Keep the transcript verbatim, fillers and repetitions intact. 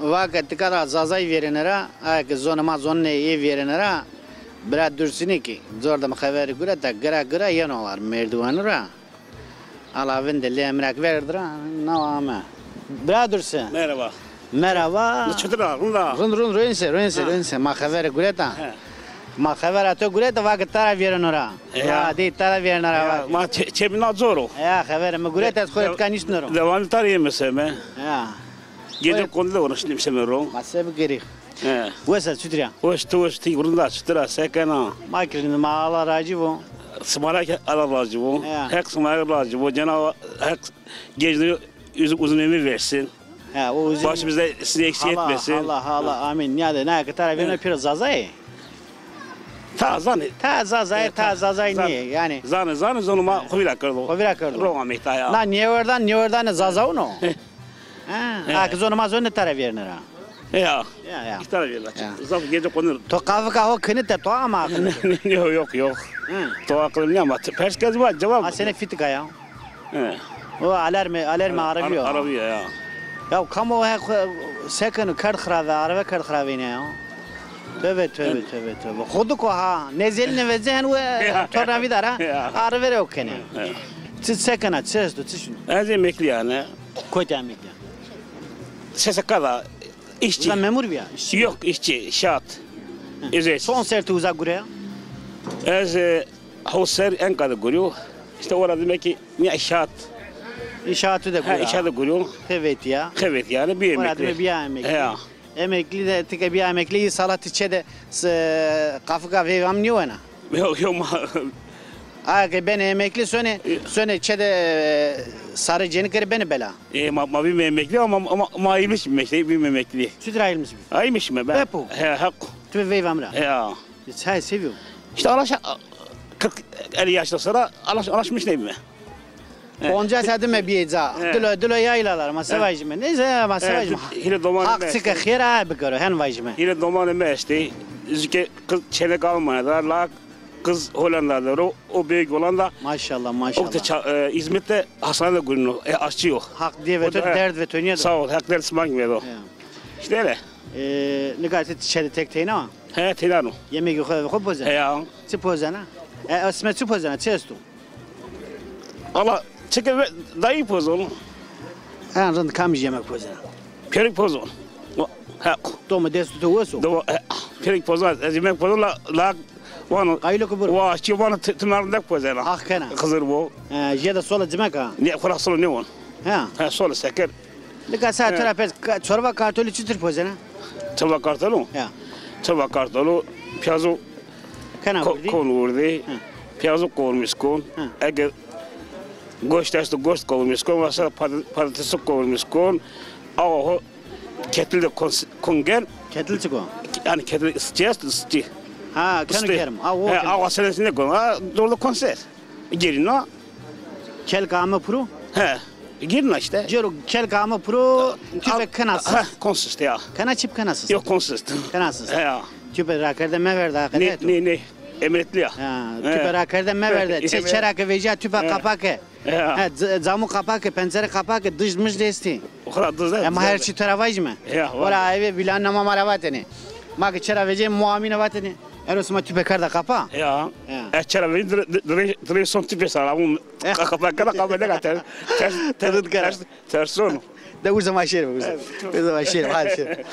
Va ke tika ra Zazay vêrêne ra, aye ke zonê ma zonê ê vêrêne ra, bira Dursunî kî cor de mi xeverî gureta, gira gira yeno war merdîwanû ra. Ala vinde lê emrak verdi ra, nawa ame. Bira Dursun. Merhaba. Merhaba. Çitur a, rind a? Rind, rind, rind se, rind se, rind se. Ma xeverî gureta. He. Ma xevera to gureta, va ke ta ra vêreno ra. Ya. Va, dê ta ra vêreno ra, ya, va. Ma çe-, çêbîna cor o. Ya, xeverê mi gureta, ez xo rê tika nîştîno ro. Dewanî ta rê yeme seme. Ya. Gece kondu de uğraştım seme ro. Ma se bikerî. He. Wes a, çitur a? Weş, ti weş, ti rind a, çitur a, se kena? Ma kî rind, ma Allah razî bo. Sima ra kî Allah razî bo. Ya. Heq sima ra razî bo. Cenab-ı Heq geceni uz-, uzun ömür versin. Ha, o uzun. Başımızda sizi eksik etmesin. Allah, Allah, amîn. Nîyade, na ke ta ra vêreno pêro Zazayê? Ta zanê. Ta Zazayê, ta Zazayê nîyê, yanî. Zanê, zanê, zonê ma xo vîra kerdo. Xo vîra kerdo. Ro ameyta ya. Na nêwerdan, nêwerdanê Zazawûn o. Ha, ha, ke zonê ma zonê ta ra vêrnê ra. Ya. Ya, ya. Ta ra vêrnê ra. Ya. Zaf gece konur. To qafika ho kinite, to ama aqil. Yok, yok. Hı. To aqil nîya ama pers kez va cevap. Ha, senê fîtika ya. He. O alarmê, alarmê arabî yo. Arabî ya. Ya kam o he, se keno, kerd xirabe, arabe kerd xirabeyne ya. Tövbe, tövbe, tövbe, tövbe. Xo de ko ha, nezelîne veze hen we tornavîda ra. Ya. Arabe rê o kenê. Ya. Ti se kena, çi esto, çi şino? Ez emeklî ya ne. Kotî emeklî ya? S S K da, işçi. Uza memur bîya, işçi? Yok, işçi, şat. Hı. Ücretsiz. Çond serr ti uza gure ya? Ez, e, Hewt serr enka de gurîyo. Îşte ora demek ki ne inşaat. İnşaatı da gurîyo. Ha, inşaat de gurîyo. Xevetîya. Xevetîya, yanî bî emeklî. Ora demek bîya emeklî. Ya. Emeklî de, ti ke bîya emeklî, însala ti çê de s-, qafika veyv am nîwena? Yok, yok, ma. Aye ke benê emeklî sonê, sonê çê de, e, sarê cênîke rê benê bela. E, ma, ma bîme emeklî ama, ama ma ayırmış bîme işte, bîme emeklî. Çitur ayırmış bî? Ayırmış bîme ben. Hep o? He, hep. Ti veyv am ra? Ya. E, çay seviyor. İşte alaş-, kırk elli yaştan sonra alaş-, alışmış ne bileyim. He. Onca sedime bîyê ca. He. Dilo, dilo yaylalar, ma se vajîme. Neyse, ma se vajîme. Hîrê domanê mi estê. Haq çike xêr a bikero, hen vajîme. Hîrê domanê mi estê. Zike kız çêneke Almanya da, la kız Hollanda da, o, o büyük Hollanda. Maşallah, maşallah. O da ça-, e, İzmit'te hastanede görünüyor. E, aşçı yok. Haq dê ve to derd ve to nîyedo. Sağ ol, Haq derd sima kî nîyedo. Ya. İşte öyle. E, nika ti çê de tek teyna? He, teyna no. Yemekî xo, xo pozena? He ya. Çi pozena? E, esme çi pozena? Çi esto? Valla, çike ve dayı pozon. En rind kamij yemek pozena? Pêrik pozon. He. Domo dest to wes o? Domo, he. Pêrik pozon, ez yemek pozon la, la, vano. Qaylo ku bur. Wa, çi vano ti, ti merdek pozena. Ah kena. Xizir bo. He, jê de sola cimek a? Ne, xora sola nêwon. He. He, sola seker. Nika sa to ra pers, ka-, çorba kartolî çitur pozena? Çorba kartolî? Ya. Çorba kartolî, piyazû ko-, kon wurdî. Hı. Piyazû kavurmuş kon. Hı. Eger goşt esto, goşt kavurmuş kon, mesela pata-, patatesi kavurmuş kon. Awa ho ketil de kon, kon germ. Ketil çik o? Yanî ketil ısıtıcı esto, ısıtıcı. Ha, keno germ. Awa, he, awa senesinde kon. Ha, doğru kon ser. Girîna. Kelka ame piro? He. Girîna işte. Cêro kelka ame piro, tüpe kena sist. He, kon sist ya. Kena çip kena sist? Yok, kon sist. Kena sist. He ya. Tüpe rakerde meverde, ha, ne, ne, ne. Emniyetli ya. Ha, tüpe rakerde meverde. Çe-, çera ke vejîya tüpe qapa ke. Ya. He, c-, camû qapa ke, pencere qapa ke, dij mij de estî. O kadar dij de. Ema her çî to ra vajîme. Ya, wala eve bîlanê ma ma ra vatêne. Ma ke çera vejê muamîne vatêne. Ero sima tüpe kerda qapa? Ya. Ya. E, çera vejî dire-, dire-, direksiyon tüpe sara. Ka-, qapa kena, qapa neka ter-, ters, ters, ters, terson. De uza ma şêrîme, uza. Uza ma şêrîme, hadi şêrîme.